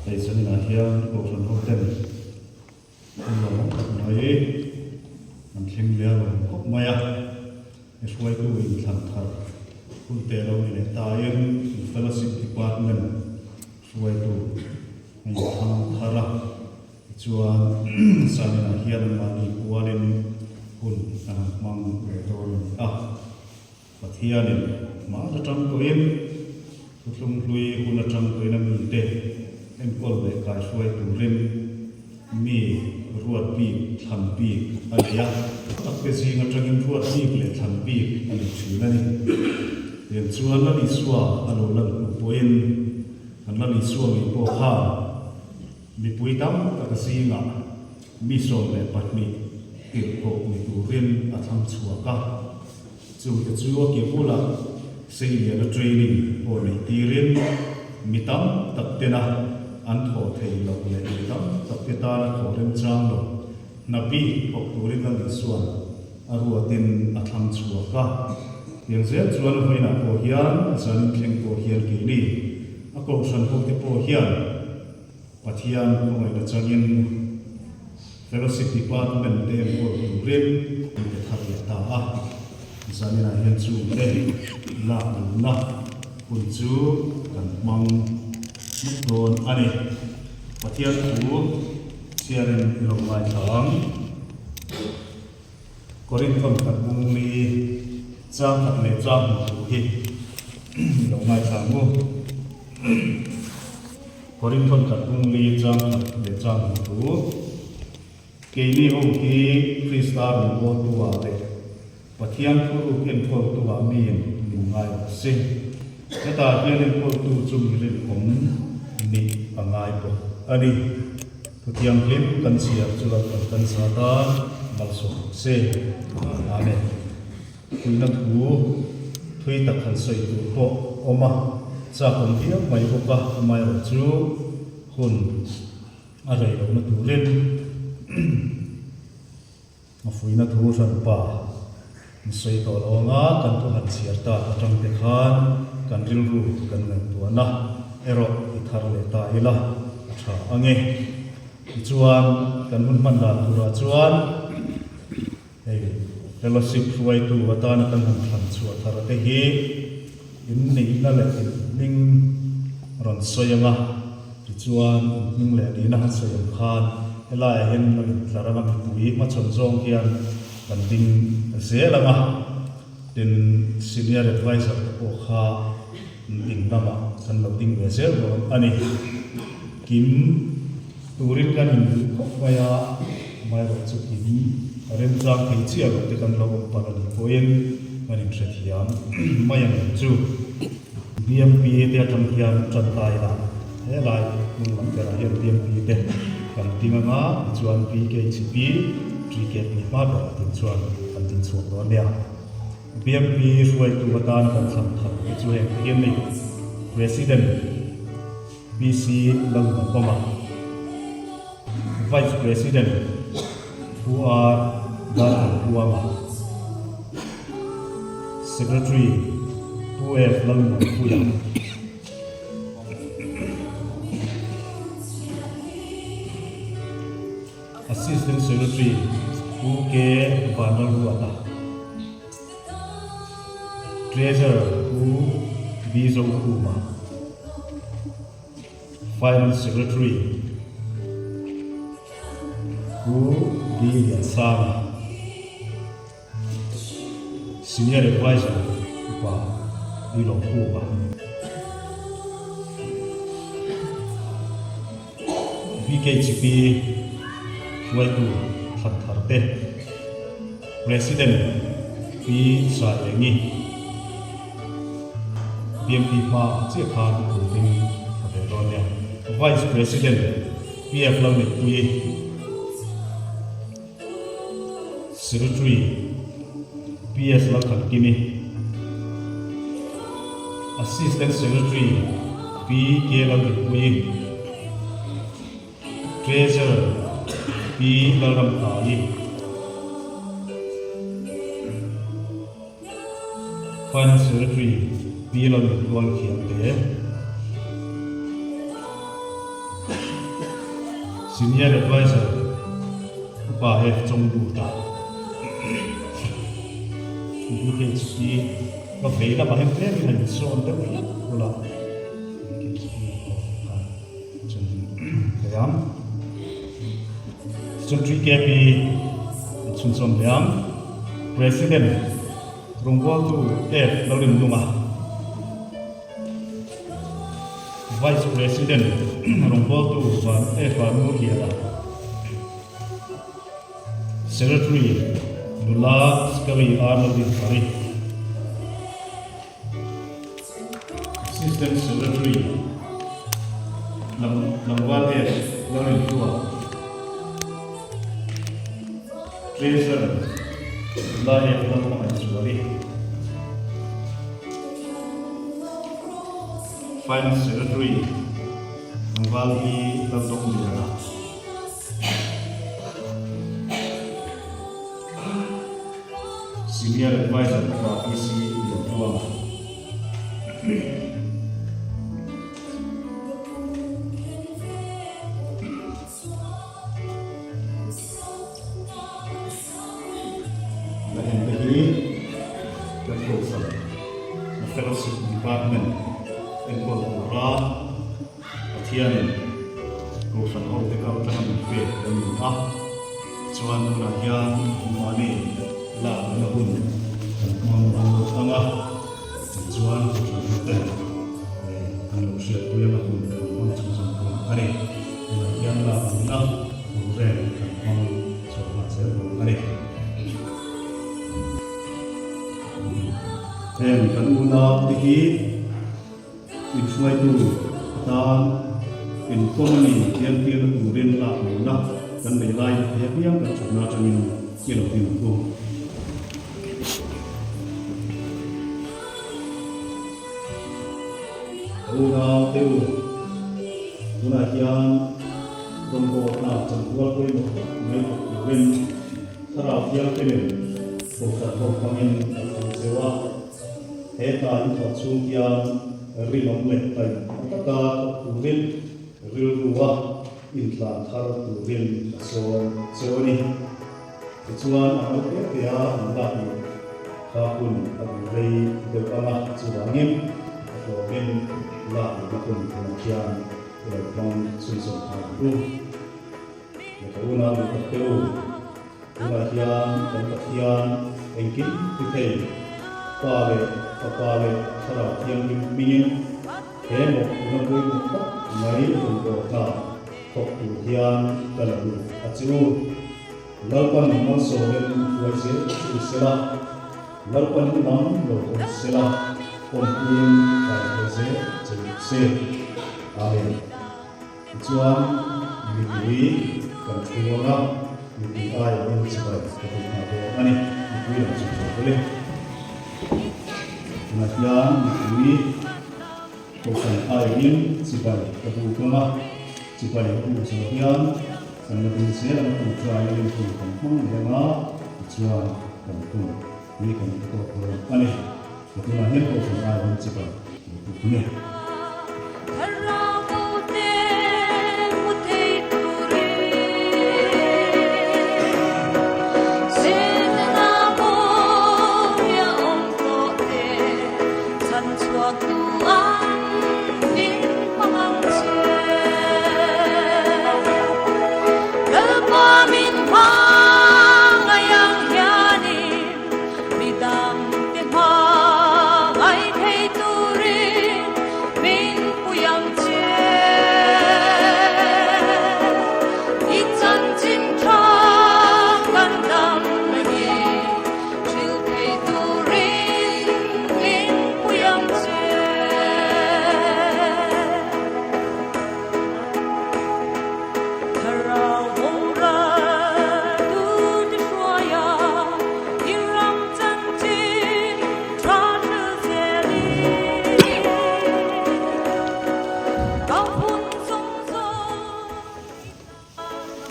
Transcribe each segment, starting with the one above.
Hei zaninah hian Kohhran hoten an lo awm tak mai, an thleng leh a lawm khawp mai a, he hruaitu inthlan thar hun te lo ni leh tain Fellowship Department hruaitu a inthlang thar a, tichuan zaninah hian anmahni pualin hun an han hmang leh dawn a ni a. Pathianin hmaan atang tawhin thuthlung hlui hun atang tawhin a mite enkawl leh kaihruai turin mi ruat bik, thlan bik a nei a. Takte zing atangin ruat bik leh thlan bik a nei thin a ni. Tiang chuan Lal Isua a lo lan hnu pawhin kan Lal Isua ngei pawh khan mipui tam tak zingah mi 12 tirhkoh ni turin a thlang chhuak a. Chungte chu a ke bulah Seiliana training pawh neih tirin mi tam tak tena an thawh theih loh leh mi tam tak te tana thawh remchang lo hna bik thawk turin a Lisuan a ruatin a thlang chhuak a. Tiang zel chuan vawiinah pawh hian zanin thleng pawh hian keini a kohhran hote pawh hian Pathian khawngaihna changin Fellowship Department te enkawl turin an pe thar leh ta a. Zaninah hian chungte lak luhna hun chu kan hmang hmuk dawn a ni. Pathian thu chhiarin i lo ngaithla ang. Korinthon khat bung li chang khat leh chang hmuh thu hi i lo ngaithla ang u. Korinthon khat bung li chang khat leh chang hmuh thu. Keini ho hi Krista rawngbawltu-ah leh Pathian thuruk enkawltu-ah miin min ngai rawh se. Hetah hian enkawltu chu mi rinawm nih a ngai bawk a ni. Thu thianghlim kan chhiar chu Lalpan kan za tan malsawm rawh se. Amen. Puihna thu thui tak han sawi tur pawh awm a, chak awm viau mai bawk a, amaherawhchu hun a rei lohna turin a fuihna thu hranpa an sawi tawh lo anga kan thu han chhiar tak atang te khan kan rilru kan ngaihtuahna erawh i thar leh ta ila a tha ang e. Tichuan kan hun hman dan turah chuan hei fellowship hruaitu atana kan han thlan chhuah thar te hi in neihna leh in hming rawn sawi anga tichuan in hming leh nihna han sawi ang khan helaiah hian lo intlar anga mipui hmachhawn zawng hian kan ding zel anga tin senior adviser te pawh kha ding lamah kan lo ding ve zel dawn a ni. Kim turin kan induh khawp mai a, amaherawhchu kim remchang thei chiah loh te kan lo awm palh a nih pawhin kan inhrethiam mai ang em chu. BMP te atang hian tan ta ila helai hmun lam berah hian BMP te kan ding anga tichuan BKHP, TKP hma berah tin chuan kan ding chhuak dawn nia. BMP hruaitu atana kan thlan khat te chu heng te hian nei President PC Lalmuanpawma, Vice President Pu R Darthanpuanga, Secretary Pu F Lalmuanpuia, Assistant Secretary Pu K Vanlalruata, Treasurer Pu B Zokhuma, Finance Secretary Pu B Liansanga, Senior Adviser Upa B Lawmkhuma. BKHP hruaitu thlan thar te President Pi Saengi BMP hma chiah khan an ding tha ve dawn nia. Vice President PF Lalneihpuii Secretary PS Lalthankimi, Assistant Secretary Pi K Lalrinpuii, Treasurer Pi Lalramtaii, Finance Secretary Pi Lalnuntuangthiamte. Senior Adviser Upa F Chawngluta UHP ka vei lamah hian tlem in a insawn deuh hlek bula UHP kha chuan thei ang. Tichuan TKP chhunchawm leh ang. President rawngbawltu F Lalrinlunga. Vice President rawngbawltu Van Efa Nurliana, Secretary nula Scully Arnold Fari, Assistant Secretary Tlangval F Lalrinhlua, Treasurer nula F Lalhmangaihzuali. Finance Secretary tlangval hi Laldawkliana. Senior Adviser upa PC Liantluanga. A heng te hi kan kohhran a fellowship department enkawl tura Pathianin kohhran ho te kal tlang a min pek kan ni a, chuan tunah hian mahni lakna hun kan hmang bur ang a, tichuan kohhran ho ten an lo hriatpui anga hun kan hmang chung zawng dawn a ni. Tunah hian lakna program kan hmang chho nghal zel dawn a ni. Heng kan unau te hi inhruaitu atan inpawm a ni thiamtirna turin lak lohna kan nei lai he piang kan thutna atangin i lo din ang u. Ka unau te u, tunah hian rawngbawlna chanpual pawimawh tak mai thawk turin Thlarau Thianghlimin Kohhran ho hmangin a thlang cheu a. He hna in thawh chhung hian rinawm leh taima taka thawk turin rilrua intlan thar turin a sawm cheu a ni. Tichuan a mal te te a an lak luh kha hun a duh rei deuh ang a, chuvangin a hlawmin lak luhna hun tunah hian i lo hmang chhunzawm nghal ang u. Lehkha unau duh tak te u, tunah hian kan Pathian engkim ti thei, Pa leh Fapa leh Thlarau Thianghlim hmingin he mawhphurhna pawimawh tak mai rawn bawr hna thawk tur hian ka la duh a che u. Lalpan malsawmin hruai zel che u sela, Lalpan i lam lo hawn sela, awmpuiin kaihruai zel che u se. Amen. Tichuan, mipui kan thu ang a, mipui aiawhin chibai ka buk nghal dawn a ni. Mipui lam chu thu bawlh e. Tunah hian mipui kohhran aiawhin chibai ka buk ang a, chibai ka buk zawh hian kan la ding zel ang a, tawngtai a rintu kan hmang leh ang a, tichuan kan hun hi kan ti tawk dawn a ni. Tunah hian kohhran aiawhin chibai ka buk a ni.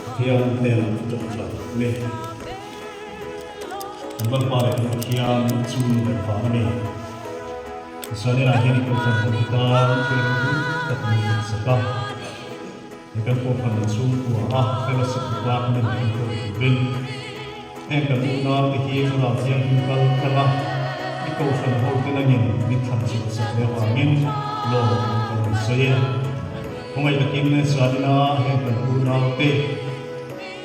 Pathian hnenah ka tawngtai le. Kan Lalpa leh kan Pathian chung leh vang a ni. Israel-ah hian i kohhran ho te tan thil ropui tak min sak a. He kan Kohhran chhungkua a Fellowship Department enkawl turin heng kan unau te hi Thlarau Thianghlim kal tlang a, i Kohhran ho te nangin min thlan chhuah sak leh avangin lawm kan rawn sawi e. Khawngaih takin zanina heng kan unau te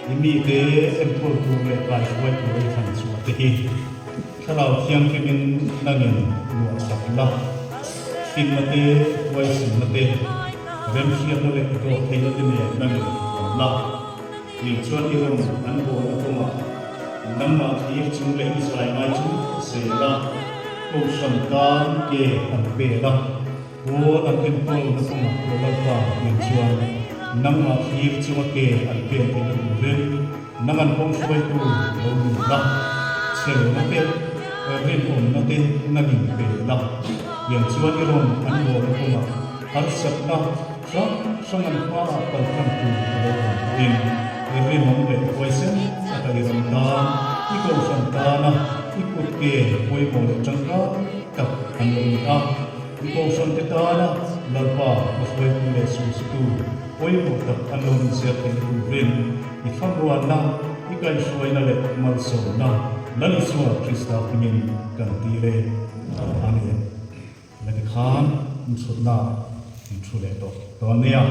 i mite enkawl tur leh kaihruai tur i thlan chhuah te hi Thlarau Thianghlimin nangin luah sak la, hlimna te, huaisinna te, remhriatna leh dawhtheihna te nen nangin awm la. Tiang chuan i rawn an bawlna kawngah nangmah thlir chung leh i zai ngai chu zel a, Kohhran tan ke an pel a, Pawl an enkawlna kawngah pawh Lalpa tiang chuan nangmah thlir chunga ke an pen theihna turin nang an kawng hruaitu lo ni la, chhelna te, rinawmna te nangin pe la. Tiang chuan i rawn an bawlna kawngah harsatna hrang hrang an hmaah kaltlang tur a lo awm pawhin i rinawm leh huaisen taka i ram tan, i kohhran tana i kut ke pawimawh leh tangkai tak an lo ni a. I kohhrante tana Lalpa hmahruaitu leh suhsitu pawimawh tak an lo inziak theih turin i thlamuanna, i kaihhruaina leh malsawmna Lal Isua Krista hmingin kan ti le. Amen. La tikhan inchhutna in thu leh tawh dawn nia.